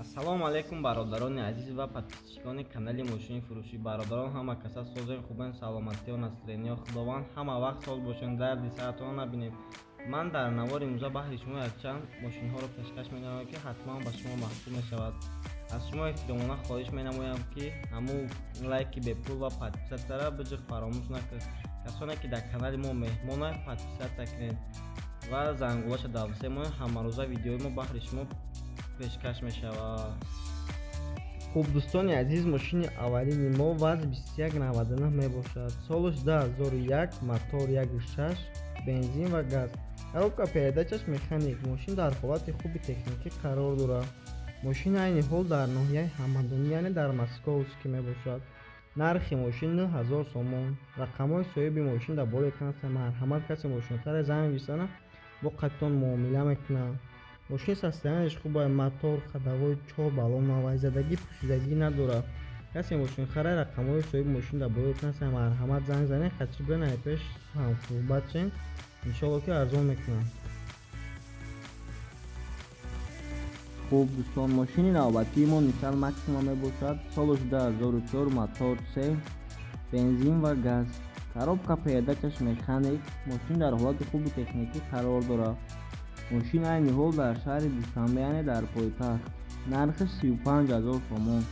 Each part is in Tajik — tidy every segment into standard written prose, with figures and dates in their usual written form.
Ассалому алайкум бародарони азиз ва подписчикони канали мошини фурӯшӣ. Бародарон, ҳама каса созен, хубен, саломатиё, настроениё. Худованд ҳама вақт соз бошен, дарди саратон набинем. Ман дар навори имрӯза баҳри шумо якчанд мошинҳоро пешкаш менамоям, ки ҳатман ба шумо маҳсул мешавад. Аз шумо эҳтиромона хоҳиш менамоям, ки ҳамун лайки бепул ва подписатсияро биҷиқ фаромӯш накунед. Касоне ки дар канали мо меҳмонанд, подписатсия кунед ва зангулаша давсе монед, ҳамарӯза видеои мо баҳри шумо пешкаш мешавад. Хуб, дӯстони азиз, мошини аввалини мо ВАЗ 2199 мебошад. Солаш 2001, мотор 1.6, бензин ва газ. Коробка передачаш механик. Мошин дар ҳолати хуби техникӣ қарор дорад. Мошин айни ҳол дар ноҳияи Ҳамадонӣ, яъне дар Московский мебошад. Нархи мошин 9000 сомон. Рақамҳои соҳиби мошин дар болои экран аст. Марҳамат, касе мошинхаре занг бизанад, бо қаттон муомила мекунад. Мошин состояниеш хуб, мотор, ходовой, чор баллон, навайзадагӣ, пӯшидагӣ надорад. Касе мошинхаре, рақамҳои соҳиби мошин дар болои экран аст. Марҳамат, занг занед, қатъи биён, ай пеш ҳамсӯҳбат шен, иншоалло ки арзон мекунад. Хуб дӯстон, мошини навбатии мо Nissan Maxima мебошад. Солаш 2004, мотор 3, бензин ва газ. Коробка передачаш механик. Мошин дар ҳолати хуби техникӣ қарор дорад. Мошин айни ҳол дар шаҳри Душанбе, яъне дар пойтахт. Нархаш 35000 сомон.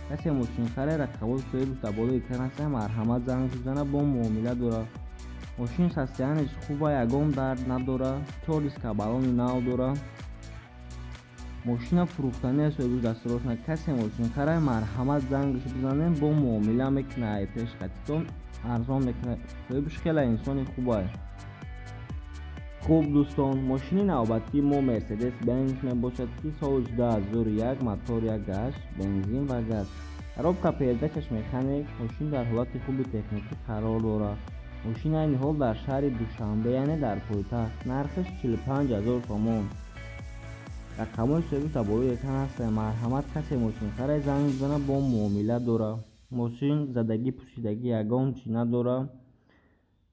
Касе мошинхаре, рақамҳои соҳибаш дар болои экран аст. Марҳамат, занг бизанад, бо муомила дорад. Мошин состояниеш хуба, ягон дард надорад, чор диска баллони нав дорад. Мошина фурӯхтанӣ аст, соҳибаш дастрас на. Касе мошинхаре, марҳамат, зангаш бизанем, бо муомила мекунад, ай пеш қатитон арзон мекунад. Соҳибаш хеле инсони хуб аст. Хуб дӯстон, мошини навбатии мо Mercedes Benz мебошад, ки соли 2001, мотор 1.8, бензин ва газ. Коробка передачаш механик. Мошин дар ҳолати хуби техникӣ қарор дорад. Мошин айни ҳол дар шаҳри Душанбе, яъне дар пойтахт. Нархаш 45000 сомон. Рақамҳои соҳибаш дар болои экран ҳастанд. Марҳамат, касе мошинхаре, занг бизанад, бо муомила дорад. Мошин задагӣ, пӯшидагӣ ягон чиз надорад.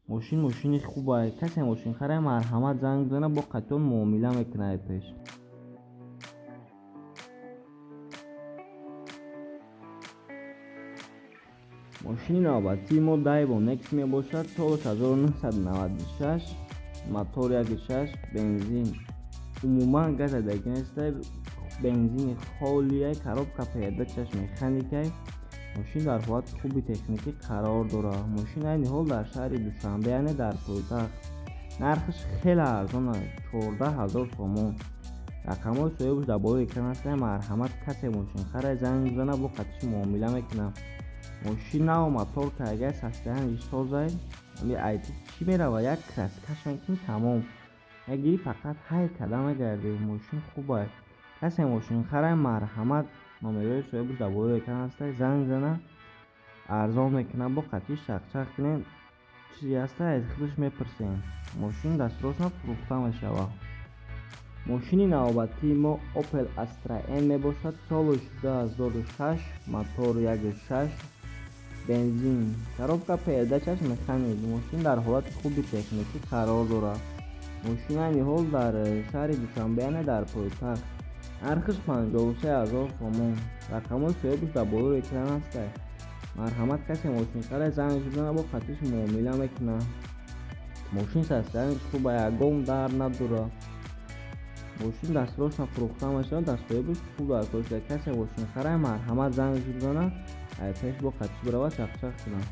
Мошин мошини хуб аст. Касе мошинхаре, марҳамат, занг бизанад, бо қатъиён муомила мекунад ай пеш. Мошини навбатии мо Daewoo Nex мебошад. Соли 1996, мотор 1.6, бензин. Умуман газ задагӣ нест, бензини холия, коробка передачаш механикай. Мошин дар ҳолати хуби техникӣ қарор дорад. Мошин айни ҳол дар шаҳри Душанбе, яъне дар пойтахт. Нархаш хеле арзон аст, 14000 сомон. Рақамҳои соҳибаш дар болои экран аст. Марҳамат, касе мошинхаре, занг бизанад, бо қатъиш муомила мекунад. Мошин нав мотор карга, состояниеш созай, айти чӣ мерава, як краскаш мекунӣ, тамом. Мегирӣ, фақат ҳай карда мегардӣ. Мошин хуб аст. Касе мошинхаре, марҳамат, номерои соҳибаш дар болои экран аст, занг занад, арзон мекунад, бо қатъиш чақчақ кунед, чизе ҳаста аз худаш мепурсем. Мошин дастросна фурӯхта мешавад. Мошини навбатии мо Opel Astra N мебошад. Соли 2006, мотор 1.6, бензин. Коробка передачаш механик. Мошин дар ҳолати хуби техникӣ қарор дорад. Мошин айни ҳол дар шаҳри Душанбе, яъне дар пойтахт. Нархаш 53000 сомон. Рақамҳои соҳибаш дар болои экран аст. Марҳамат, касе мошинхаре, занг бизанад, бо қатъиш муомила мекунад. Мошин состояниеш хуб, ягон дард надорад. Мошин дастросна фурӯхта мешавад, дар соҳибаш пул дар кор шуда. Касе мошинхаре, марҳамат, занг бизанад, ай пеш бо қатъиш биравад, чақчақ кунад.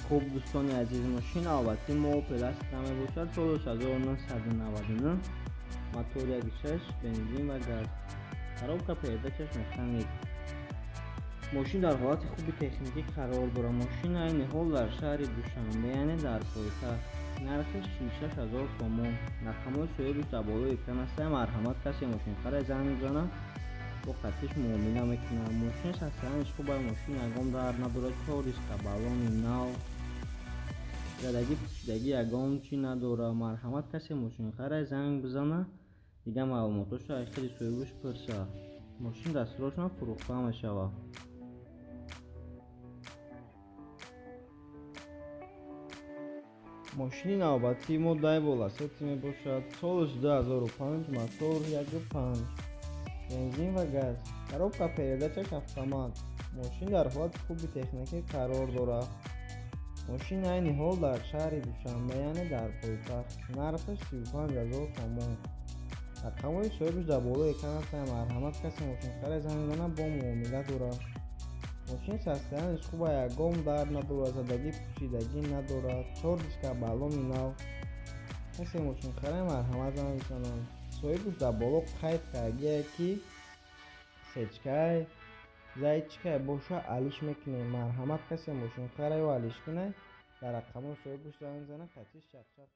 Хуб дӯстони азиз, мошини навбатии мо Opel Astra мебошад. Соли 1999, мотор 1.6, бензин ва газ. Коробка передачаш механик. Мошин дар ҳолати хуби техникӣ қарор дорад. Мошин айни ҳол дар шаҳри Душанбе, яъне дар пойтахт. Нархаш 46000 сомон. Рақамҳои соҳибаш дар болои экран аст. Марҳамат, касе мошинхаре, занг бизанад, бо қатъиш муомила мекунад. Мошин состояниеш хуб аст, мошин ягон дард надорад, чор диска баллони нав, задагӣ, пӯшидагӣ ягон чиз надорад. Марҳамат, касе мошинхаре, занг бизанад, дигар маълумотошро аз худи соҳибаш пурсад. Мошин дастросна фурӯхта мешавад. Мошини навбатии мо Daewoo Lacetti мебошад. Солаш 2005, мотор 1.5, бензин ва газ, коробка передачаш автомат. Мошин дар ҳолати хуби техникӣ қарор дорад. Мошин айни ҳол дар шаҳри Душанбе, яъне дар пойтахт. Нархаш 35 000 сомон. Рақамҳои соҳибаш дар болои экран ҳастанд. Марҳамат, касе мошинхарид, занг занад, бо муомила дорад. Мошин состоянияш хуба, ягон дард надорад, задагӣ, пӯшидагӣ надорад, чор диска, баллони нав. Касе мошинхарид, марҳамат, занг бизанад. Соҳибаш дар боло қайд кардагие, ки сечкай, зайчикай боша, алиш мекунем. Марҳамат, касе мошинхара ё алиш кунад, дар рақамҳои соҳибаш занг занад, қатиш чақчақ.